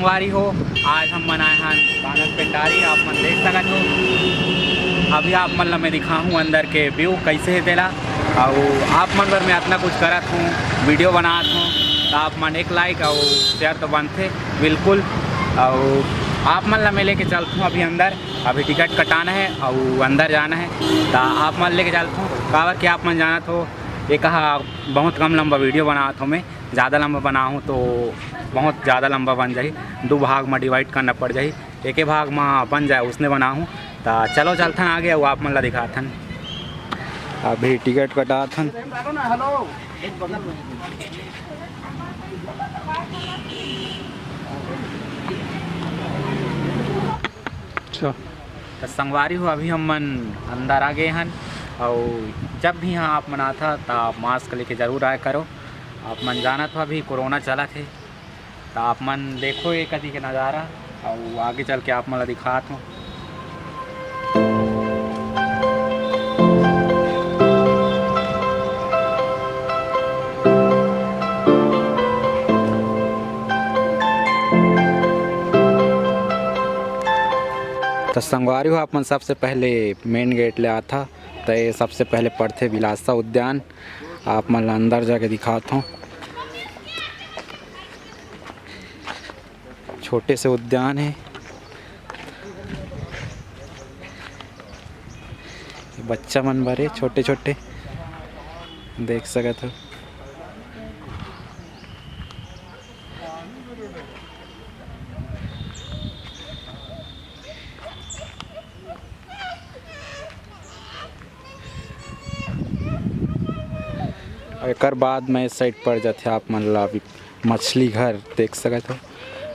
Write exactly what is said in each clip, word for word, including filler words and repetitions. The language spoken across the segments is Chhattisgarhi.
संगवारी हो, आज हम मन आए हन बांगन पेंडारी, आप मन देख सकत हो। अभी आप मन ला मैं दिखाहूँ अंदर के व्यू कैसे हे तेला, अउ आप मन बर मैं अतना कुछ करत हूँ, वीडियो बनात हूँ, तो आप मन एक लाइक अउ शेयर तो बनथे बिल्कुल। अउ आप मन ला मैं लेके चलत हूँ अभी अंदर, अभी टिकट कटाना है अउ अंदर जाना है, तो आप मन लेके चलत हूँ। काबर कि आप मन जानत हो, ये कहा बहुत कम लंबा वीडियो बनात हूँ मैं, ज़्यादा लंबा बनाहूँ तो बहुत ज़्यादा लंबा बन जाही, दो भाग में डिवाइड करना पड़ जाही, एके भाग में बन जाए उसने बनाहूँ। तो चलो चलथन आगे, अउ आप मन ला दिखाथन। अभी टिकट कटाथन। अच्छा। तो संगवारी हो, अभी हम मन अंदर आ गए हन, अउ जब भी यहाँ आप मन आथा, तो आप मास्क लेके जरूर आए करो। आप मन जानत हो, अभी कोरोना चलत हे, तो आप मन देखो ये कति के नज़ारा, अउ आगे चल के आप मन ला दिखात हूँ। तो संगवारी हो, आप मन सबसे पहले मेन गेट ले आथा, तो ये सबसे पहले पड़थे विलासा उद्यान। आप मन ला अंदर जाके दिखात हूँ। छोटे से उद्यान हे, ये बच्चा मन बर हे, छोटे छोटे, देख सकत हो। अउ एकर बाद में साइड पड़ जाथे, आप मन ला अभी मछली घर देख सकत हो।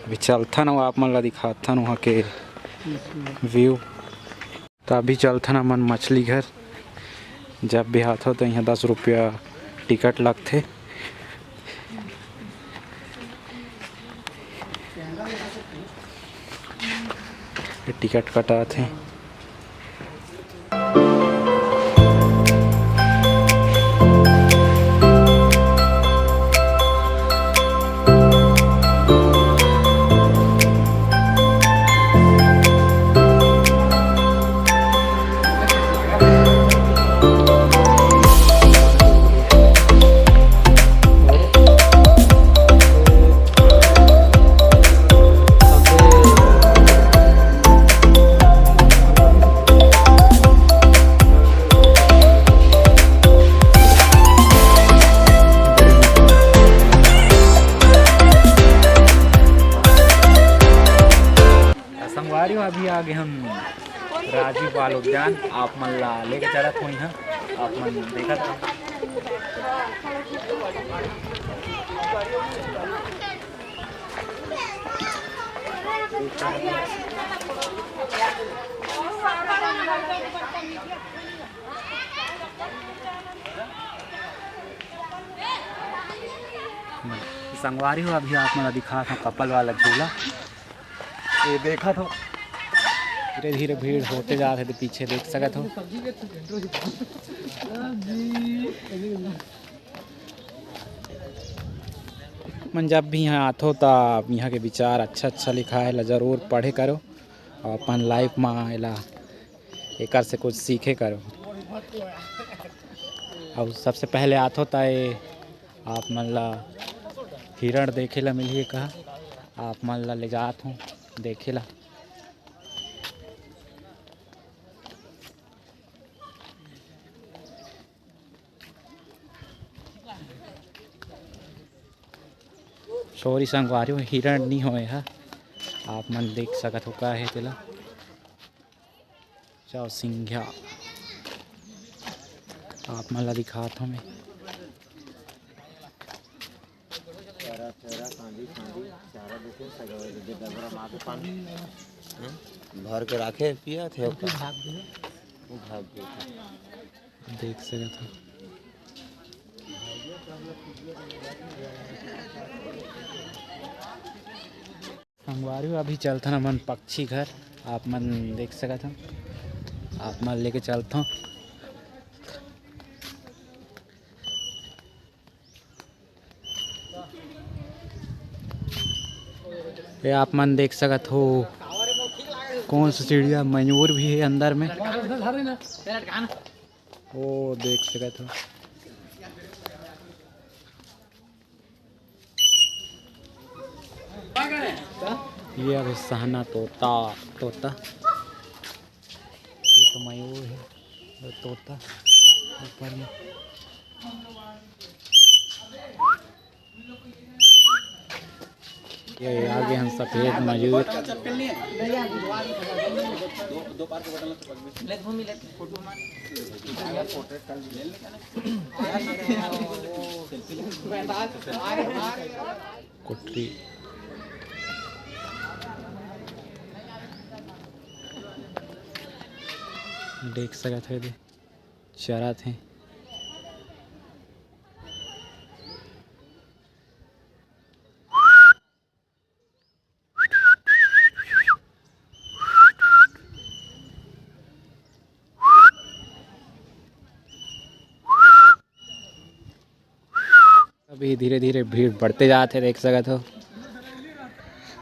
अभी चलथन अउ आप मन ला दिखाथन वहाँ के व्यू। तो अभी चलथन हमन मछली घर। जब भी आथो तो यहाँ दस रुपया टिकट लगथे। टिकट कटाथे। संगवारी हो, अभी आ गए हम राजीव बाल उद्यान। आप मन ला लेके चलत हों इहाँ, आप मन देखत हो। संगवारी हो, अभी आप मन ला दिखात हूँ कपल वाला झूला। ये देखत हो, धीरे धीरे भीड़ होते जात हे, तो पीछे देख सकत हो। मन जब भी यहाँ आथो, त यहाँ के विचार अच्छा अच्छा लिखा हे, ला जरूर पढ़े करो और अपन लाइफ में एला, एकर से कुछ सीखे करो। और सबसे पहले आथो, त ये आप मन ला हिरण देखे ला मिलही, कहा आप मन ला ले जात हूँ देखे ला। सॉरी संगवारी हो, हिरण नी होय हा, आप मन देख सकत हो का हे तेला। चाव सिंघिया आप मन ला दिखात हूँ मैं। चारा, चारा, कांदी, कांदी, चारा देखे, सगवा दे दे, डबरा मार के पानी। हैं? भर के राखे, पिया थे ओकर। वो भाग गया। वो भाग गया था। देख सकत हो। संगवारी हो, अभी चलथन हमन पक्षी घर, आप मन देख सकत हो, आप मन लेके चलथों। ये आप मन देख सकत हो, कौन सा चिड़िया, मयूर भी है अंदर में। वो देख सकत हो। ये अभी सहना तोता, तोता, ये तो मयूर है, ये तोता ऊपर में। ये आगे हम सफेद मयूर। कुटरी। देख सकत हे, चरत हे। अभी धीरे-धीरे भीड़ बढ़ते जात हे, देख सकत हो।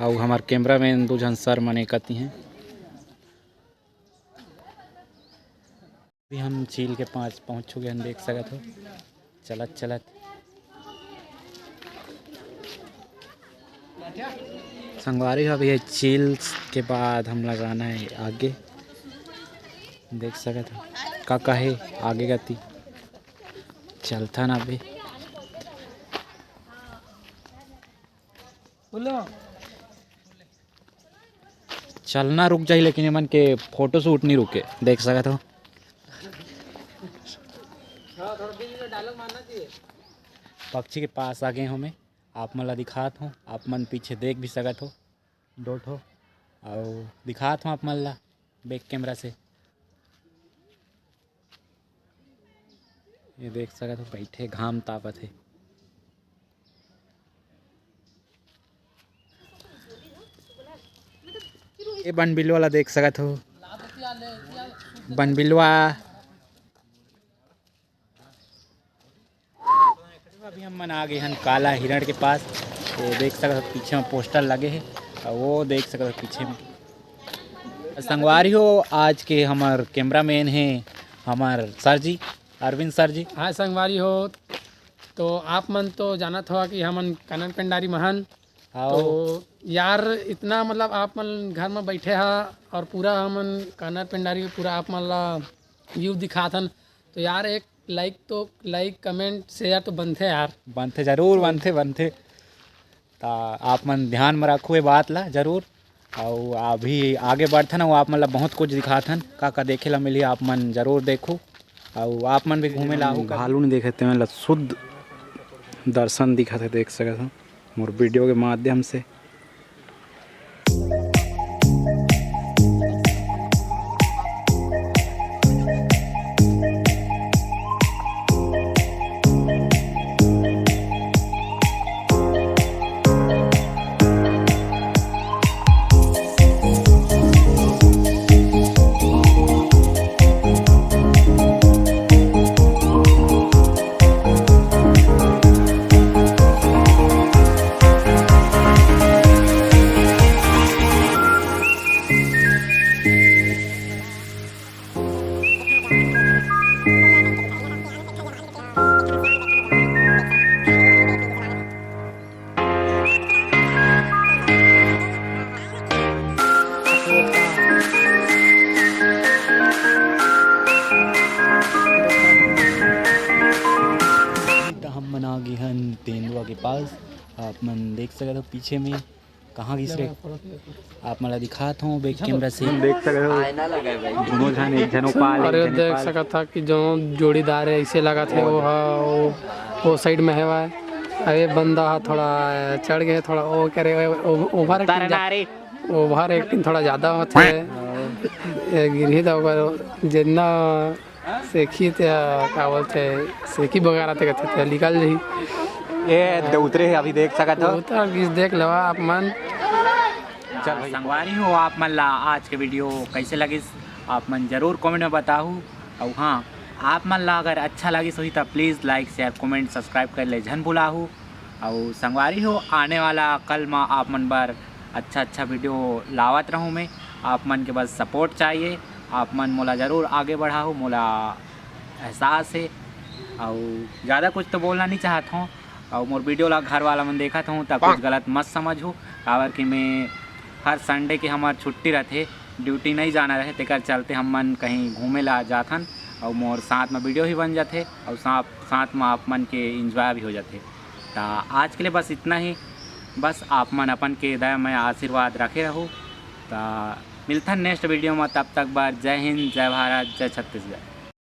अउ हमर cameraman दू झन sir मन एकती हैं। अभी हम झील के पास पहुँच चुके हैं, देख सकत हो। चलत चलत संगवारी हो, अभी ये झील के बाद हमला जाना है आगे। देख सकत हो का का हे आगे गति। चलथन अभी। चलना रुक जाही, लेकिन एमन के photo shoot नहीं रुके, देख सकत हो। पक्षी के पास आ गए हो, मैं आप मन ला दिखात हो, आप मन पीछे देख भी सकत हो, दो ठो, अउ दिखात हो आप मन ला back camera से। ये देख सकत हो, बैठे घाम तापत हे। ये बनबिलवा ला देख सकत हो, बनबिलवा। अभी हम मन आ गए हन काला हिरण के पास। ये देख सकत हो, पीछे में poster लगे हे, अउ वो देख सकत हो पीछे में। संगवारी हो, आज के हमर cameraman हे हमर sir जी, अरविंद sir जी। हाँ संगवारी हो, तो आप मन तो जानत हो कि हमन कनर पेंडारी महन। हाँ। तो यार, इतना मतलब आप मन घर में बैठे हा और पूरा हमन कनर पेंडारी के पूरा आप मन ला view दिखात हन। तो यार, एक like तो, like, comment, share तो बनथे यार। बनथे, जरूर बनथे, बनथे। ता आप मन ध्यान में रखो ये बात ला जरूर। अउ अभी आगे बढ़थन अउ आप मन ला बहुत कुछ दिखाथन, का का देखे ला मिलही, आप मन जरूर देखो। अउ आप मन भी घूमे ला आओ। भालू नहीं देखे, तेमन ला शुद्ध दर्शन दिखत हे, देख सकत हो मोर video के माध्यम से। त हम मन आ गे हन तेंदुआ के पास। आप मन देख सकत हो पीछे में कहाँ गिस रे? आप मन ला दिखात हूँ back camera से। देख सकत हो, दोनों झन, एक झन ओ पार, अरे, एक झन ए देख पार। सकत हा कि जो जोड़ीदार है, ऐसे लगत है वो हा, वो, वो side में है वा। अरे, बंदा हा थोड़ा चढ़ गए, थोड़ा वो करे, वो, over acting जा-, over acting थोड़ा ज्यादा होत है। ये गिरही त ओकर जितना सेखी ते, का बोलथे, सेखी बगारा ते कथे, ते निकल जही। ए, दे उतरे हे, अभी देख सकत हो। उतर गिस, देख लेवा आप मन। चल भाई। संगवारी हो, आप मन ला आज के video कैसे लगिस, आप मन जरूर comment में बताहू। अउ हाँ, आप मन ला अगर अच्छा लगिस होही, त please like, share, comment, subscribe कर ले झन भुलाहू। अउ संगवारी हो, आने वाला कल मा आप मन बर अच्छा अच्छा वीडियो लावत रहूँ मैं। आप मन के बस सपोर्ट चाहिए, आप मन मोला ज़रूर आगे बढ़ाहू, मोला एहसास है। और ज़्यादा कुछ तो बोलना नहीं चाहत हूँ। और मोर वीडियो ला घर वाला मन देखत हूँ, तब कुछ गलत मत समझहू, काबर कि मैं हर संडे के हमर छुट्टी रहथे, ड्यूटी नहीं जाना रहे, तेकर चलते हमन कहीं घूमे ला जाथन और मोर साथ में वीडियो भी बन जाथे और साथ साथ में आप मन के एंजॉय भी हो जाथे। तो आज के लिए बस इतना ही। बस आप मन अपन के दया में आशीर्वाद रखे रहू। तो मिलथन नेक्स्ट वीडियो में, तब तक बर जय हिंद, जय भारत, जय छत्तीसगढ़।